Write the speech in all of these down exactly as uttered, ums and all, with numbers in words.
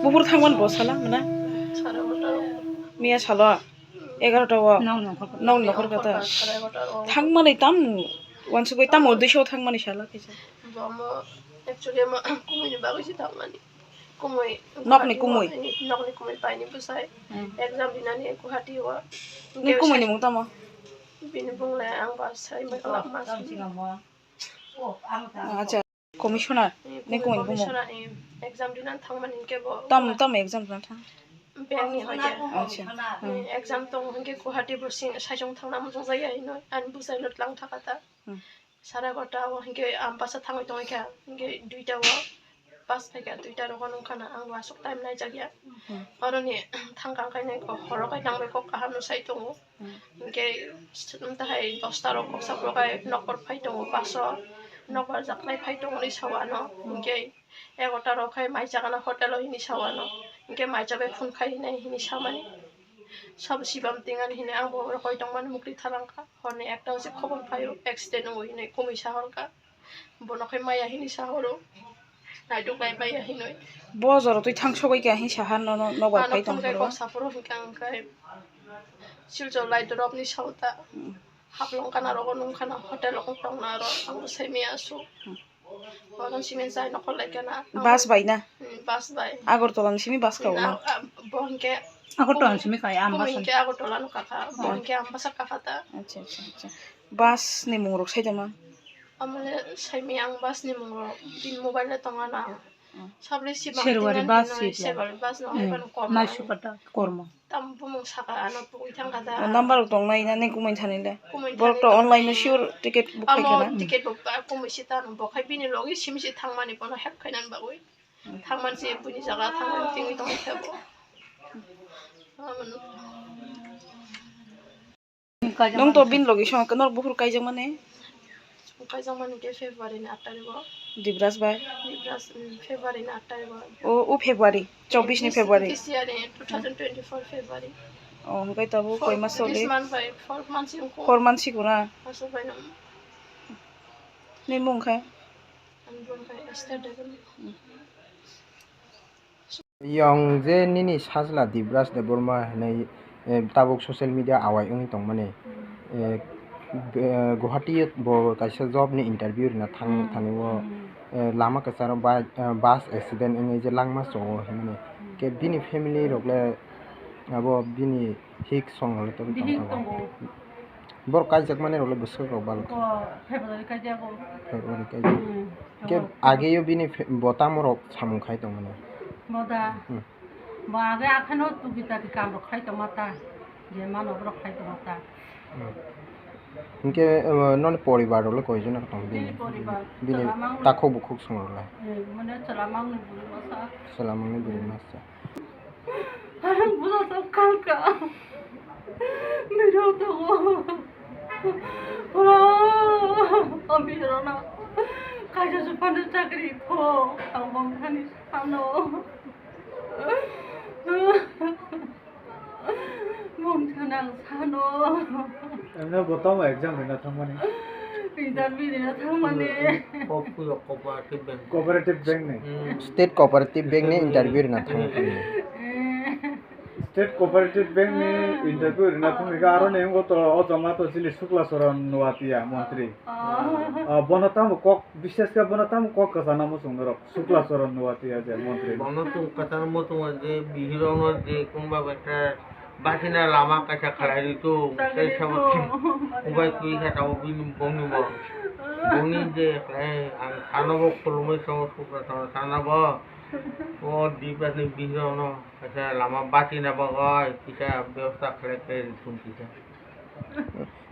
Buphuru thangmani bo sala mwnai? Miya salo egarota o. Nokni nokhor kota. Thangmani tam wansugwi tamo duiso thangmani sala kaisa. Bo mo actually mo kumui ni bagwi se thangmani. Kumui. Nokni kumui? Nokni kumui paini bwsai. Hmm. Exam dinani Guwahati o. Ni kumui ni mung tamo? Bini bung le ang ba sai mai kala mas. Acha, commissioner ni kumui ni bumo? Commissioner ni exam dinani thangmani hinkhe bo. Tam, tam exam dinani thang? Bank ni hoite. Acha. Hmm. Exam tong hinkhe Guwahati bo sing saisong thangna muchung jaya hinoi. Ani bwsai no tlang thaka ta. Hmm. Sara gota o hinkhe Ambasa thangwi tongwi kha, hinkhe duita o pass phaikha, duita rogo nungkha na, ang bo aswk time naijakya. Hmm. Oroni thangkha, onkhaino horo khai nangbai kok kaham no sai tongo. Hmm. Hinkhe s-, tahai dosta rok koksa phuru khai nokbar phai tongo, paso nokbar jaklai phai tongo hinwi sao ano. Hmm. Hinkhe egarota rok khai mai chakana hotel o hinwi sao ano. Hinkhe mai chabai phone khai hinai hinwi samani. Sabo sibam tingani hinwi ang bo rokoi tongmani mukti tharang kha. Horni ekta se khobor phaio, accident wngo hinwi kumui sahor kha. Bono khai maya hinwi sahoro. Naidok lai maya hinwi. Bo jora twi thang sogwi kha hinwi saha no, no, nokbar phai tong phuru. Kok saphuru hinkhe ang khai Silchar lai drop ni sauta. Hmm. Hablong kana rogo nung khana hotel rok tongna aro ang bo sai maya asu. Hmm. Bono simi chai nokol lai kana. Bus bai na? Hmm, bus bai. Agartala ni simi bus ka na? Hmm, a, a, bo hinkhe Agartala ni simi kai, Ambasa. Bo hinkhe Agartala no kaka, bo hinkhe Ambasa kaka ta. Acha, acha, acha. Bus ni mung rok sai tongma? Amole sai mi ang bus ni mung rok, bini mobile le tonga na. Hmm. Sabri si bang Serwari tingani bus hinoi, si bo. Serwari bus no hai Hmm. Pano kom. Naisupata kormo. Tam bumung saka ano tugui thangkha da. O number rok tongnai na ni kumui thani le. Kumui thani borok to online no sure ticket book khai khana. Amo ticket book ba kumui si tano bo khai bini logi simi si thangmani bono help khainani bagwi. Thangmani si buini jaga thangmani tingwi tongwi kha bo. Amo no. Nwng to bini logi song norok buphuru kaijakmani? Kaijakmani khe February ni aat tarikh o. Dibras bai? Dibras, um, February ni aat tarikh o. O, o February, chobbish ni February. This year ni two thousand twenty-four February. O, hwnkhe tabuk koi mas soli? This month bai four months wngkha. Four months wngkha na? Aswk bai no. Ni mung khe? Ani mung khe Esther Debbarma. Yong je nini sajla Dibras Debbarma hinui, eh, tabuk social media awai wngwi tongmani, eh, eh, Guwahati bo kaisa job ni interview rina thang-, Hmm. thani o, Hmm. eh, lama kwcharo ba-, eh, bus accident wngwi je langma chongo hinmani. Hmm. Khe bini family rok le abo bini hik song rok le tongwi Bihik tongkha. Tongo. Borok kaijakmani rok le bwswk rok balo khe. Bo February kaijago. February kaijak. Hmm. Khe February. Ageo bini fe-, bo tamo rok samung khai tongmani. Bo da. Hmm. Bo age akheno tugi tagi kam rok khai tongma ta. Je mano borok khai tongma ta. Hmm. Hinkhe, eh, noni poribar rok le koi jon tong bini? Bini poribar. Bini chwla mang takhuk bukhuk song rok le? Eh, mane chwla mang ni bwrwi masa. Chwla mang ni bwrwi masa. Arang bujo sok kalka. Miro tongo. Ora, ami rona. Kaisa se phano chakri kho. Ang bong thani sano. Bong thani ang sano. Emne bo tamo exam rina thangmani? Interview rina thangmani. Kok puyo cooperative bank. Cooperative bank ni? Hmm. State Cooperative Bank ni interview rina thangmani. Eh. State Cooperative Bank ni interview rina thangmani khe aro ni wngkha to o jama to chini Sukla Charan Noatia montri. Oh. Ah, bono tamo kok, bishes khe bono tamo kok kwchana muchung norok, Sukla Charan Noatia je montri. Bono chwng kwchana muchungo je bihirokno je kunba bai khe basina lama kaisa khlai rwtong, tei sabo ubai twi khe tabuk bini bongni bo. Bongni je khlai ang sano bo khulumui tongo, Sukla Charan sano bo. O Dibras ni bihirokno kaisa lama basina bagwi kisa bebosta khlai khe rwtong kisa.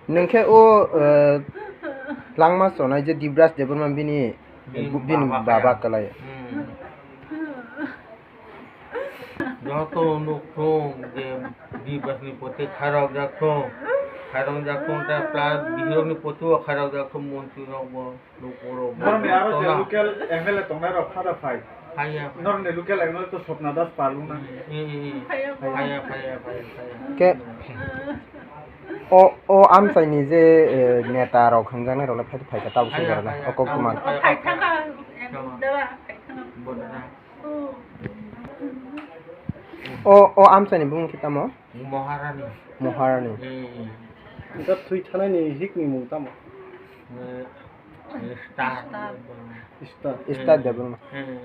Nwng khe o, eh, langma chonai je Dibras Debbarma bini, bini bini baba baba khe. Kwlai. Hmm. Joto nukthung je Dibasni poti khairok jak thung, khairok jak thung, ta plus bihirokni poti o khairok jak thung, montri rok bo, lukurok bo. Norokni aro je local M L A tongnai rok phada phai. Phaiya. Norokni local M L A to Swapna Das Palung na. Eh, eh, eh. Phaiya, phaiya, phaiya, phaiya. Ke o, o amchaini je, eh, neta rok hwnjaknai rok le phai phai kha tabuk sini rok le. Phaiya, phaiya, o kok phaiya, kuman. Phaiya, phaiya. Phaiya thangkha. Bo dada. O, o amchaini bumung khe tamo? Maharani. Maharani. Hmm. Ita thwi thanani hikni mung tamo? Eh, eh, Star. Star. Star. Star Debbarma. Hmm.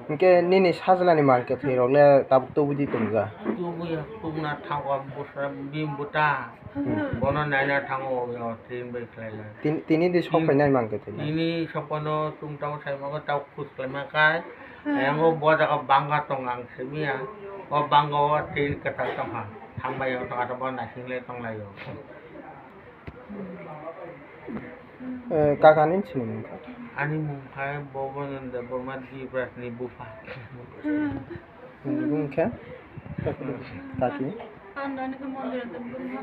Hwnkhe nini sajlani mang khe thwi rok le tabuk tubudi tongja? Tubuya, tubuna thango, busra bim buta. Hmm. Bono naina thango, o train bai khlai lai. Tin-, tini di sok phai nai mang khe thwi. Tini sokphano chwng tamo sai mankha, tamo khus khlai mankhai. Ayang o bo jaga bangga tong ang simiya. O bangga o tin kwtal tongkha. Thangbai o tongkha, bo naising le tonglaio. Eh, kaka ni sini mungkha. Ani mungkha Bobonanda Debbarma Dibras ni bupha. Ni mungkha? Kaki. Ani mungkha Mandira Debbarma.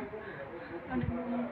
Ani mungkha